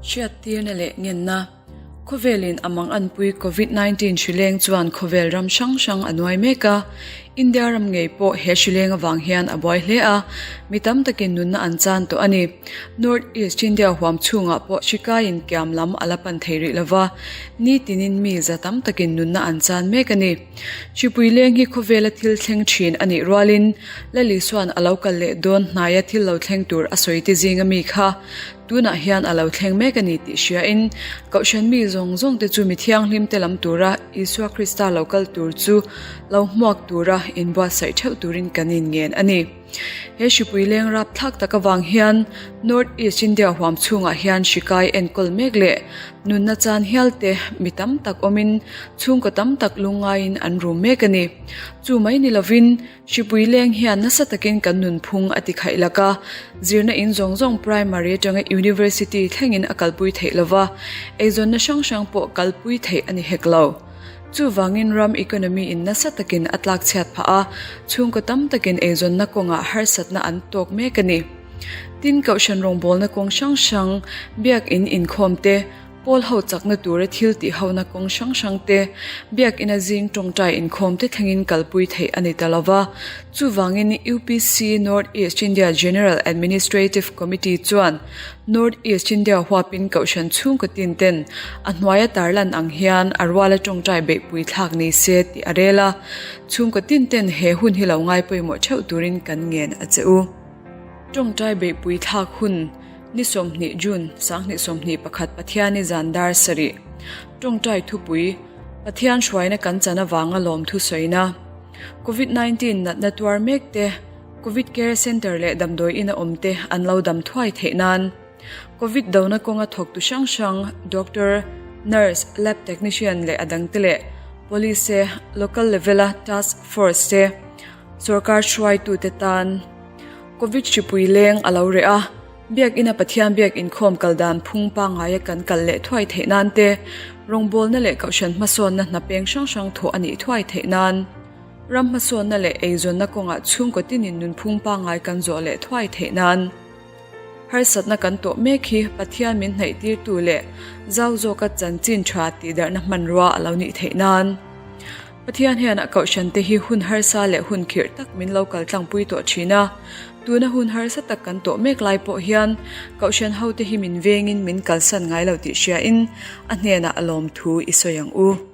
Hriattirna leh ngenna, Khawvelin a manganpui Covid 19 hrileng chuan khawvel ram hrang hrang a nuai mek a. India ram ngei pawh he hrileng avang hian a buai hle a, mi tam takin nunna an chan tawh a ni. North East India huam chhungah pawh hri kaiin kiam lam a la pan thei rih lova, nitinin mi za tam takin nunna an chan mek a ni. Hripui leng hi khawvela thil thleng thin a nih rualin Lali chuan a lo kal leh dawn hnaia thil lo thleng tur a sawi te zinga mi kha tunah hian a lo thleng mek a ni tih hriain Kohhran mi zawng zawng te chu mi thianghlim te lam tura Isua Krista lo kal tur chu lo hmuak tura inbuatsaih theuh turin kan inngen a ni. He hripui leng rapthlak tak avang hian North East India huam chhungah hian hri kai enkawl mek leh nunna chan hial te mi tam tak awmin chhungkaw tam tak lungngaiin an rum mek a ni. Chu mai ni lovin hripui leng hian nasa takin kan nunphung a ti khaih lak a, zirna in zawng zawng primary atanga university thlengin a kalpui theih lova, eizawnna hrang hrang pawh kalpui theih a ni hek lo. Chuvangin ram economy in nasa takin a tlak chhiat phah a, chhungkaw tam takin eizawnna kawngah harsatna an tawk mek a ni. Tin, Kohhran rawngbawlna kawng hrang hrang, biakin inkhawm te, pawl ho chakna tura thil tih hona kawng hrang hrang te, biakina zing tawngtai inkhawm te thlengin kalpui theih a ni ta lo va. Chuvangin UPC North East India General Administrative Committee chuan North East India huapin Kohhran chhungkaw tin ten a hnuaia tarlan ang hian a ruala tawngtai beihpui thlak ni se tih a rel a, chhungkaw tin ten he hun hi lo ngai pawimawh theuh turin kan ngen a che u. Tawngtai beihpui thlak hun ni 20 June 2021 Pathiani zan dar sarih tawngtai thupui Pathian hruaina kan chan avanga lawmthu sawina Covid 19 natna tuar mek te Covid Care Centre leh damdawi ina awm te an lo dam thuai theih nan Covid dona kawnga thawktu hrang hrang Doctor, Nurse, Lab Technician leh a dangte leh Police te, Local level a Task Force te, Sorkar hruaitute tan Covid hripui leng a lo reh a, Biakina Pathian biak inkhawm kal dan phung pangngaia kan kal leh thuai theih nan te, rawngbawlna leh kohhran hmasawnna hna peng hrang hrang thawh a nih thuai theih nan, Ram hmasawnna leh eizawnna kawngah chhungkaw tinin nunphung pangngai kan zawh leh thuai theih nan harsatna kan tawh mek hi Pathian min hnaihtirtu leh zau zawka chanchin tha tihdarhna hmanrua a lo nih theih nan Pathian hian a kohhrante hi hun harsa leh hun khirh tak min lo kal tlangpui tawh thin a, tuna hun harsa tak kan tawh mek lai pawh hian kohhran hote hi min vengin min kalsan ngai lo tih hriain a hnenah a lawmthu i sawi ang u.